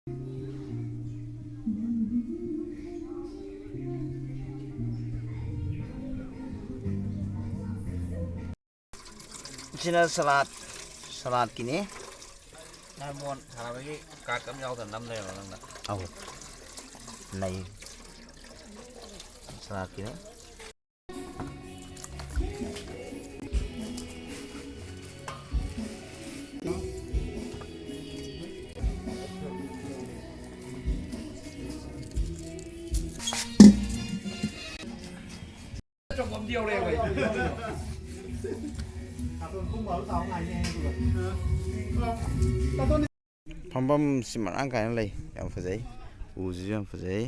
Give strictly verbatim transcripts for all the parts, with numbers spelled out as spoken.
ꯁꯤꯅ ꯁꯂꯥꯗ, ꯁꯂꯥꯗꯀꯤꯅꯤ꯫ ꯅꯥꯏꯃꯣꯟ ꯁꯥꯟꯅꯕꯒꯤ ꯀꯥꯔꯗ ꯑꯃ ꯌꯥꯎꯗꯅ ꯅꯝ ꯂꯩꯔꯕ ꯅꯪꯅ? ꯑꯧ꯫ ꯅꯩ꯫ ꯁꯂꯥꯗꯀꯤꯅꯤ꯫ ꯐꯝꯐꯝꯁꯤ ꯃꯔꯥꯡ ꯀꯥꯏꯅ ꯂꯩ, ꯌꯥꯝ ꯐꯖꯩ꯫ ꯎꯁꯤꯁꯨ ꯌꯥꯝ ꯐꯖꯩ꯫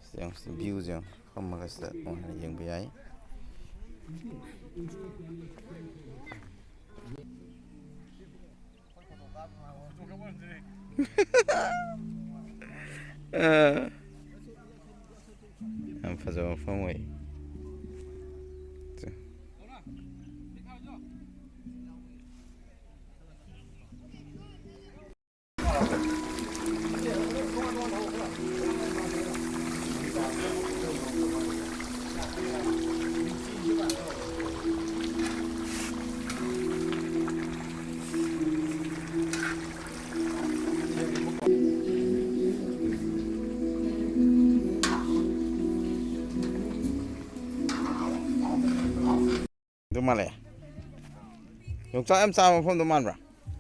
ꯁꯤꯗ ꯌꯦꯡꯉꯨ, ꯁꯤꯗ ꯚ꯭ꯌꯨꯁꯦ ꯌꯦꯡꯉꯨ꯫ ꯐꯝꯃꯒ ꯁꯤꯗ ꯅꯨꯡꯉꯥꯏꯅ ꯌꯦꯡꯕ ꯌꯥꯏ꯫ ꯑ, ꯌꯥꯝ ꯐꯖꯕ ꯃꯐꯝ ꯑꯣꯏ꯫ ꯑꯗꯨ ꯃꯥꯜꯂꯦ꯫ ꯌꯣꯡꯆꯥꯛ ꯌꯥꯝ ꯆꯥꯕ ꯃꯐꯝꯗꯣ ꯃꯥꯟꯕ꯭ꯔꯥ?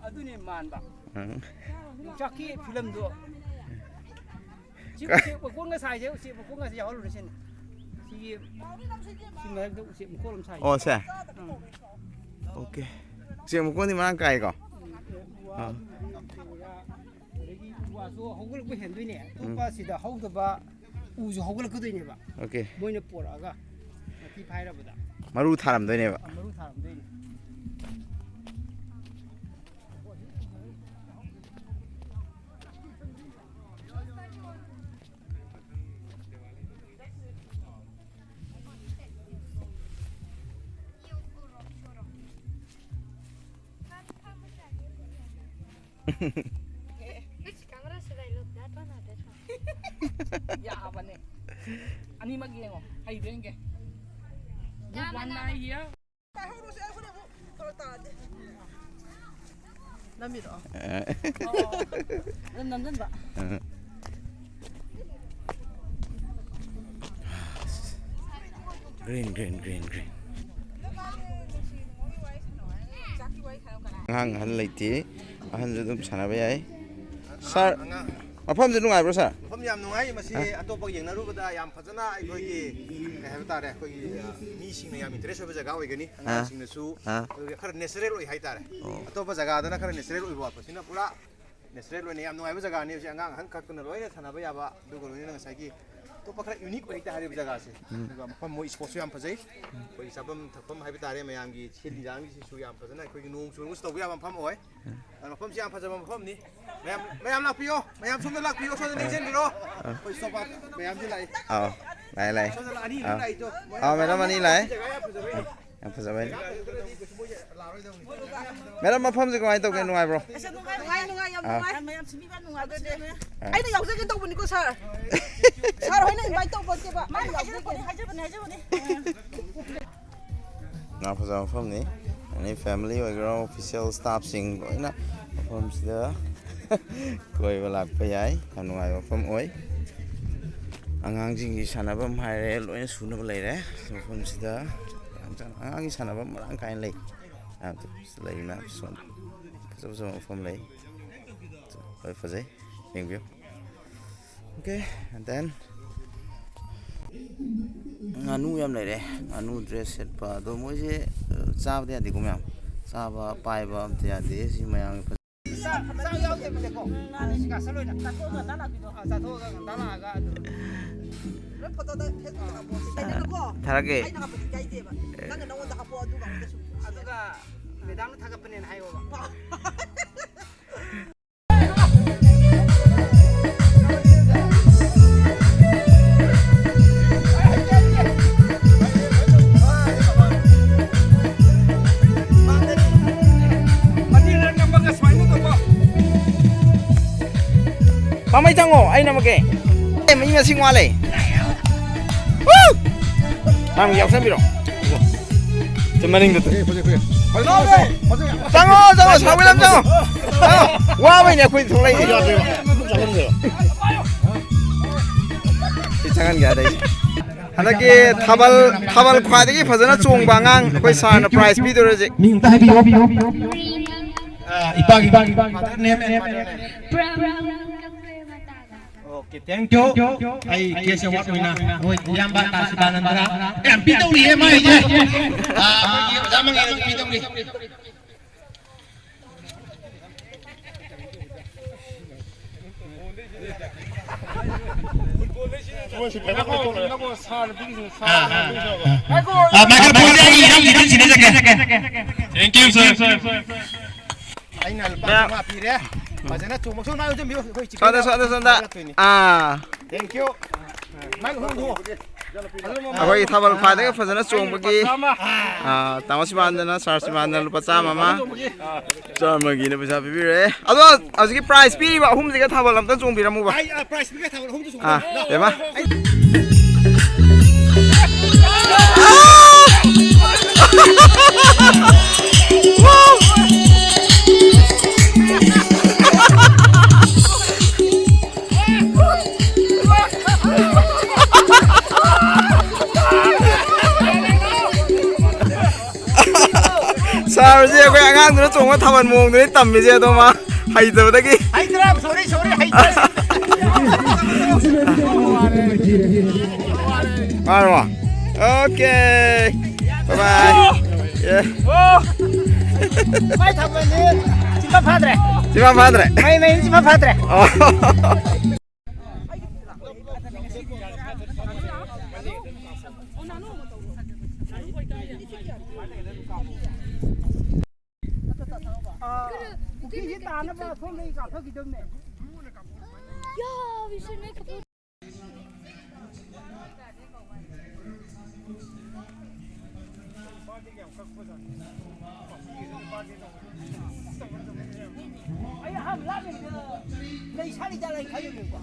ꯑꯗꯨꯅꯦ ꯃꯥꯟꯕ꯫ ꯎꯝ꯫ ꯌꯣꯡꯆꯥꯛꯀꯤ ꯐꯤꯂꯝꯗꯣ꯫ ꯁꯤ ꯎꯆꯦꯛ ꯃꯀꯣꯟꯒ ꯁꯥꯏꯁꯦ, ꯎꯆꯦꯛ ꯃꯀꯣꯟꯒꯁꯦ ꯌꯥꯎꯍꯜꯂꯨꯔꯦ ꯁꯤꯅ꯫ ꯁꯤꯒꯤ, ꯁꯤ ꯃꯔꯛꯇ ꯎꯆꯦꯛ ꯃꯀꯣꯟ ꯑꯃ ꯁꯥꯏ꯫ ꯑꯣ, ꯁꯦ꯫ ꯎꯝ꯫ ꯑꯣꯀꯦ꯫ ꯎꯆꯦꯛ ꯃꯀꯣꯟꯗꯤ ꯃꯔꯥꯡ ꯀꯥꯏꯀꯣ? ꯎꯝ, ꯎ ꯋꯥ ꯑꯥ꯫ ꯑꯗꯨ ꯃꯔꯛꯇ ꯎ ꯋꯥ, ꯑꯗꯒꯤ ꯎ ꯋꯥꯁꯨ ꯍꯧꯒꯠꯂꯛꯄ ꯍꯦꯟꯗꯣꯏꯅꯦ꯫ ꯎꯝ꯫ ꯑꯇꯣꯞꯄ ꯁꯤꯗ ꯍꯧꯗꯕ ꯎꯁꯨ ꯍꯧꯒꯠꯂꯛꯀꯗꯣꯏꯅꯦꯕ꯫ ꯑꯣꯀꯦ꯫ ꯃꯣꯏꯅ ꯄꯣꯔꯛꯑꯒ ꯃꯊꯤ ꯐꯥꯏꯔꯕꯗ꯫ ꯃꯔꯨ ꯊꯥꯔꯝꯗꯣꯏꯅꯦꯕ꯫ ꯑ, ꯃꯔꯨ ꯊꯥꯔꯝꯗꯣꯏꯅꯦ꯫ ꯐꯕꯅꯦ꯫ ꯑꯅꯤꯃꯛ ꯌꯦꯡꯉꯣ꯫ ꯍꯩꯕ꯭ꯔꯥ ꯌꯦꯡꯒꯦ꯫ Good one eye here. ꯅꯝꯕꯤꯔꯛꯑꯣ꯫ ꯑꯗꯨꯝ ꯅꯝꯖꯟꯕ꯫ Green, green, green, green. ꯑꯉꯥꯡ ꯑꯍꯟ ꯂꯩꯇꯦ꯫ ꯑꯍꯟꯁꯨ ꯑꯗꯨꯝ ꯁꯥꯟꯅꯕ ꯌꯥꯏ꯫ ꯁꯥꯔ, ꯑꯉꯥꯡ ꯃꯐꯝꯁꯦ ꯅꯨꯡꯉꯥꯏꯕ꯭ꯔꯣ, ꯁꯥꯔ? ꯃꯐꯝ ꯌꯥꯝ ꯅꯨꯡꯉꯥꯏ꯫ ꯃꯁꯤ ꯑꯇꯣꯞꯄꯒ ꯌꯦꯡꯅꯔꯨꯕꯗ ꯌꯥꯝ ꯐꯖꯅ ꯑꯩꯈꯣꯏꯒꯤ, ꯀꯩ ꯍꯥꯏꯕ ꯇꯥꯔꯦ, ꯑꯩꯈꯣꯏꯒꯤ, ꯑ, ꯃꯤꯁꯤꯡꯅ ꯌꯥꯝ ꯏꯟꯇꯔꯦꯁ ꯑꯣꯏꯕ ꯖꯒꯥ ꯑꯣꯏꯒꯅꯤ꯫ ꯑꯉꯥꯡꯁꯤꯡꯅꯁꯨ, ꯑꯥ, ꯑꯗꯨꯒ ꯈꯔ ꯅꯦꯆꯔꯦꯜ ꯑꯣꯏ ꯍꯥꯏꯇꯥꯔꯦ꯫ ꯑꯣ꯫ ꯑꯇꯣꯞꯄ ꯖꯒꯥꯗꯅ ꯈꯔ ꯅꯦꯆꯔꯦꯜ ꯑꯣꯏꯕ ꯋꯥꯠꯄ, ꯁꯤꯅ ꯄꯨꯔꯥ ꯅꯦꯆꯔꯦꯜ ꯑꯣꯏꯅ ꯌꯥꯝ ꯅꯨꯡꯉꯥꯏꯕ ꯖꯒꯥꯅꯤ꯫ ꯍꯧꯖꯤꯛ ꯑꯉꯥꯡ ꯑꯍꯟ ꯈꯛꯇꯅ ꯂꯣꯏꯅ ꯁꯥꯟꯅꯕ ꯌꯥꯕ, ꯑꯗꯨꯒ ꯂꯣꯏꯅꯅ ꯉꯁꯥꯏꯒꯤ ꯑꯇꯣꯞꯄ ꯈꯔ ꯌꯨꯅꯤꯛ ꯑꯣꯏ ꯍꯥꯏꯇꯥꯔꯦ ꯍꯥꯏꯔꯤꯕ ꯖꯒꯥꯁꯦ꯫ ꯎꯝ꯫ ꯑꯗꯨꯒ ꯃꯐꯝ ꯃꯣꯏ ꯁ꯭ꯄꯣꯔꯠꯁꯨ ꯌꯥꯝ ꯐꯖꯩ꯫ ꯑꯩꯈꯣꯏꯒꯤ ꯆꯥꯐꯝ ꯊꯛꯐꯝ ꯍꯥꯏꯕ ꯇꯥꯔꯦ, ꯃꯌꯥꯝꯒꯤ ꯁꯤꯠ ꯍꯤꯟꯖꯥꯡꯒꯤꯁꯤꯁꯨ ꯌꯥꯝ ꯐꯖꯅ, ꯑꯩꯈꯣꯏꯒꯤ ꯅꯣꯡ ꯆꯨꯔꯒꯁꯨ ꯇꯧꯕ ꯌꯥꯕ ꯃꯐꯝ ꯑꯣꯏ꯫ ꯑꯗꯣ ꯃꯐꯝꯁꯤ ꯌꯥꯝ ꯐꯖꯕ ꯃꯐꯝꯅꯤ꯫ ꯃꯌꯥꯝ, ꯃꯌꯥꯝ ꯂꯥꯛꯄꯤꯌꯣ, ꯃꯌꯥꯝ ꯁꯣꯝꯗ ꯂꯥꯛꯄꯤꯌꯣ, ꯁꯣꯝꯗ ꯂꯦꯡꯁꯤꯟꯕꯤꯔꯣ꯫ ꯑꯩꯈꯣꯏ ꯁꯣꯐꯥ ꯃꯌꯥꯝꯁꯤ ꯂꯥꯛꯏ꯫ ꯑꯥꯎ, ꯂꯥꯛꯑꯦ, ꯂꯥꯛꯑꯦ꯫ ꯁꯣꯝꯗ ꯑꯅꯤ ꯑꯗꯨꯝ ꯑꯥꯎ꯫ ꯂꯥꯛꯏꯗꯣ꯫ ꯑꯥꯎ, ꯃꯦꯗꯥꯝ ꯑꯅꯤ ꯂꯥꯛꯑꯦ꯫ ꯖꯒꯥ ꯌꯥꯝ ꯐꯖꯕ ꯌꯥꯝ ꯐꯖꯕ ꯍꯥꯏꯅ꯫ ꯃꯦꯗꯥꯝ, ꯃꯐꯝꯁꯦ ꯀꯃꯥꯏꯅ ꯇꯧꯒꯦ? ꯅꯨꯡꯉꯥꯏꯕ꯭ꯔꯣ? ꯑꯁ, ꯅꯨꯡꯉꯥꯏ, ꯅꯨꯡꯉꯥꯏ, ꯌꯥꯝ ꯑꯥ꯫ ꯅꯨꯡꯉꯥꯏ꯫ ꯃꯌꯥꯝ ꯁꯤꯟꯕꯤꯕ ꯅꯨꯡꯉꯥꯏꯕꯁꯤꯗꯅꯦ꯫ ꯑꯥ꯫ ꯑꯩꯅ ꯌꯥꯎꯖꯒꯦ ꯇꯧꯕꯅꯤꯀꯣ, ꯁꯥꯔ꯫ ꯁꯥꯔ ꯍꯣꯏꯅ ꯏꯟꯚꯥꯏꯠ ꯇꯧꯕ ꯅꯠꯇꯦꯕ꯫ ꯃꯥꯅ ꯌꯥꯎꯖꯒꯦ꯫ ꯍꯥꯏꯖꯕꯅꯤ, ꯍꯥꯏꯖꯕꯅꯤ, ꯍꯥꯏꯖꯕꯅꯤ꯫ ꯌꯥꯝ ꯐꯖꯕ ꯃꯐꯝꯅꯤ꯫ ꯑꯦꯅꯤ ꯐꯦꯃꯤꯂꯤ ꯑꯣꯏꯒꯦꯔꯥ, ꯑꯣꯐꯤꯁꯤꯌꯦꯜ ꯁ꯭ꯇꯥꯐꯁꯤꯡ ꯂꯣꯏꯅ ꯃꯐꯝꯁꯤꯗ ꯀꯣꯏꯕ ꯂꯥꯛꯄ ꯌꯥꯏ꯫ ꯌꯥꯝ ꯅꯨꯡꯉꯥꯏꯕ ꯃꯐꯝ ꯑꯣꯏ꯫ ꯑꯉꯥꯡꯁꯤꯡꯒꯤ ꯁꯥꯟꯅꯐꯝ ꯍꯥꯏꯔꯦ, ꯂꯣꯏꯅ ꯁꯨꯅꯕ ꯂꯩꯔꯦ ꯃꯐꯝꯁꯤꯗ꯫ ꯑꯉꯥꯡꯒꯤ ꯁꯥꯟꯅꯐꯝ ꯃꯔꯥꯡ ꯀꯥꯏꯅ ꯂꯩ꯫ ꯂꯩ ꯃꯌꯥꯝ ꯁꯣꯝ ꯐꯖ ꯐꯖꯕ ꯃꯐꯝ ꯂꯩ꯫ ꯂꯣꯏ ꯐꯖꯩ, ꯌꯦꯡꯕꯤꯌꯨ꯫ Okay, and then ꯉꯥꯅꯨ ꯌꯥꯝ ꯂꯩꯔꯦ꯫ ꯉꯥꯅꯨ ꯗ꯭ꯔꯦꯁ ꯁꯦꯠꯄ꯫ ꯑꯗꯣ ꯃꯣꯏꯁꯦ, ꯑ, ꯆꯥꯕꯗꯤ ꯌꯥꯗꯦꯀꯣ ꯃꯌꯥꯝ? ꯆꯥꯕ, ꯄꯥꯏꯕ ꯑꯝꯇ ꯌꯥꯗꯦ꯫ ꯁꯤ ꯃꯌꯥꯝꯒꯤ ꯆꯥꯛ, ꯆꯥꯛ ꯌꯥꯎꯗꯦꯕꯀꯣ꯫ ꯉꯥꯅꯨ ꯗꯤꯁꯀꯁꯟ ꯑꯣꯏꯅ꯫ ꯆꯥꯊꯣꯛꯑꯒ ꯉꯟꯇꯥ ꯂꯥꯛꯄꯤꯗꯣ꯫ ꯑꯥ, ꯆꯥꯊꯣꯛꯑꯒ ꯉꯟꯇꯥ ꯂꯥꯛꯑꯒ ꯑꯗꯨ꯫ ꯂꯣꯏ ꯐꯣꯇꯣꯗ ꯐꯦꯁꯕꯨꯛꯇ ꯍꯥꯞꯄꯣ꯫ ꯁꯤꯗꯩꯗꯅꯀꯣ꯫ ꯊꯥꯔꯛꯀꯦ꯫ ꯑꯩꯅ ꯍꯥꯞꯄꯗꯤ ꯀꯥꯏꯗꯦꯕ꯫ ꯅꯪꯅ ꯅꯉꯣꯟꯗ ꯍꯥꯞꯄꯣ, ꯑꯗꯨꯒ ꯑꯃꯨꯛꯀꯁꯨ꯫ ꯑꯗꯨꯒ ꯃꯦꯗꯥꯝꯅ ꯊꯥꯒꯠꯄꯅꯦꯅ ꯍꯥꯏꯌꯣꯕ꯫ ꯃꯃꯩ ꯆꯪꯉꯣ, ꯑꯩ ꯅꯝꯃꯛꯀꯦ꯫ ꯃꯤ ꯃꯁꯤꯡ ꯋꯥꯠꯂꯦ꯫ ꯅꯪ ꯌꯥꯎꯁꯟꯕꯤꯔꯣ꯫ ꯁꯤ ꯃꯅꯤꯡꯗ ꯇꯧ꯫ ꯆꯪꯉꯣ, ꯆꯪꯉꯣ, ꯁꯥꯎ ꯋꯤꯂꯝ ꯆꯪꯉꯣ꯫ ꯆꯪꯉꯣ꯫ ꯋꯥꯕꯩꯅꯦ ꯑꯩꯈꯣꯏ ꯊꯣꯛꯂꯛꯏꯁꯦ꯫ ꯁꯤ ꯆꯪꯍꯟꯒꯦ ꯑꯗꯩ꯫ ꯍꯟꯗꯛꯀꯤ ꯊꯥꯕꯜ, ꯊꯥꯕꯜ ꯈ꯭ꯋꯥꯏꯗꯒꯤ ꯐꯖꯅ ꯆꯣꯡꯕ ꯑꯉꯥꯡ ꯑꯩꯈꯣꯏ ꯁꯥꯔꯅ prize ꯄꯤꯗꯣꯔꯁꯦ꯫ ꯃꯤꯡ ꯑꯝꯇ ꯍꯥꯏꯕꯤꯌꯣ꯫ ꯑ, ꯏꯄꯥꯒꯤ, ꯏꯄꯥꯒꯤ father name and mother name꯫ ꯄ꯭ꯔꯥꯝ ꯀꯧꯋꯦ ꯃꯇꯥꯗ꯫ Okay, thank you꯫ ꯑꯩ guest award ꯑꯣꯏꯅ ꯑꯩꯈꯣꯏ ꯏꯌꯥꯝꯕ ꯇꯥꯁꯤꯕꯥꯅꯟꯗ꯫ ꯑꯦ, ꯌꯥꯝ ꯄꯤꯗꯧꯔꯤꯌꯦ ꯃꯥꯏꯁꯦ꯫ ꯑ, ꯑꯩꯈꯣꯏꯒꯤ ꯑꯣꯖꯥ ꯃꯉꯦꯜ ꯄꯤꯗꯧꯔꯤ꯫ ꯑ, microphone ꯁꯦ ꯑꯩ ꯏꯅꯥꯎ ꯖꯤꯇꯟ ꯁꯤꯟꯅꯖꯒꯦ꯫ Thank you, sir꯫ ꯑꯩꯅ ꯂꯨꯄꯥ ꯃꯌꯥꯝ ꯆꯥꯝꯃꯉꯥ ꯄꯤꯔꯦ꯫ ꯐꯖꯅ ꯆꯣꯡꯕ꯫ ꯁꯣꯝ ꯅꯥꯀꯟꯗ ꯆꯣꯡꯕꯤꯌꯨ꯫ ꯑꯩꯈꯣꯏ ꯆꯤꯛꯀꯟ ꯁꯣꯝꯗ, ꯁꯣꯝꯗ, ꯁꯣꯝꯗ꯫ ꯊꯥꯒꯠꯇꯣꯏꯅꯤ꯫ ꯑꯥ꯫ Thank you꯫ ꯃꯥꯏꯛ ꯍꯣꯡꯗꯣꯛꯑꯣ꯫ ꯑꯩꯈꯣꯏꯒꯤ ꯊꯥꯕꯜ ꯈ꯭ꯋꯥꯏꯗꯒꯤ ꯐꯖꯅ ꯆꯣꯡꯕꯒꯤ, ꯑꯥ, ꯇꯥꯃꯣ ꯁꯤꯕꯥꯟꯗꯅ, ꯁꯥꯔ ꯁꯤꯕꯥꯟꯗꯅ ꯂꯨꯄꯥ ꯆꯥꯝꯃ ꯑꯃ, ꯆꯥꯝꯃꯒꯤꯅ ꯄꯩꯁꯥ ꯄꯤꯕꯤꯔꯛꯑꯦ꯫ ꯑꯗꯣ ꯍꯧꯖꯤꯛꯀꯤ prize ꯄꯤꯔꯤꯕ ꯑꯍꯨꯝꯁꯤꯒ ꯊꯥꯕꯜ ꯑꯝꯇ ꯆꯣꯡꯕꯤꯔꯝꯃꯨꯕ꯫ ꯑꯥ, ꯕꯦꯝꯃ꯫ ꯁꯥꯔꯁꯦ ꯑꯩꯈꯣꯏ ꯑꯉꯥꯡꯗꯨꯅ ꯆꯣꯡꯕ ꯊꯥꯕꯜ ꯃꯑꯣꯡꯗꯨꯅꯤ ꯇꯝꯃꯤꯁꯦ, ꯑꯗꯣ ꯃꯥ ꯍꯩꯇꯕꯗꯒꯤ꯫ ꯍꯩꯇ꯭ꯔꯦ, sorry, sorry, ꯍꯩꯇ꯭ꯔꯦ꯫ ꯃꯥꯔꯣ? Okay. Bye bye. Yeah. ꯃꯥꯏ ꯊꯝꯕꯅꯤ꯫ ꯆꯤꯟꯐꯥ ꯐꯥꯗ꯭ꯔꯦ꯫ ꯆꯤꯟꯐꯥ ꯐꯥꯗ꯭ꯔꯦ꯫ ꯃꯩ, ꯃꯩ ꯆꯤꯟꯐꯥ ꯐꯥꯗ꯭ꯔꯦ꯫ ꯑꯣ꯫ ꯄꯨꯈ꯭ꯔꯤꯁꯤ ꯇꯥꯅꯕ ꯁꯣꯝꯗꯒꯤ ꯀꯥꯞꯊꯈꯤꯗꯕꯅꯦ꯫ Yeah, we should make a photo. ꯑꯩ ꯑꯍꯥꯟꯕ ꯂꯥꯛꯄꯗ ꯂꯩ ꯁꯥꯠꯂꯤ ꯖꯥꯠꯂ ꯈꯜꯂꯤꯅꯦꯀꯣ꯫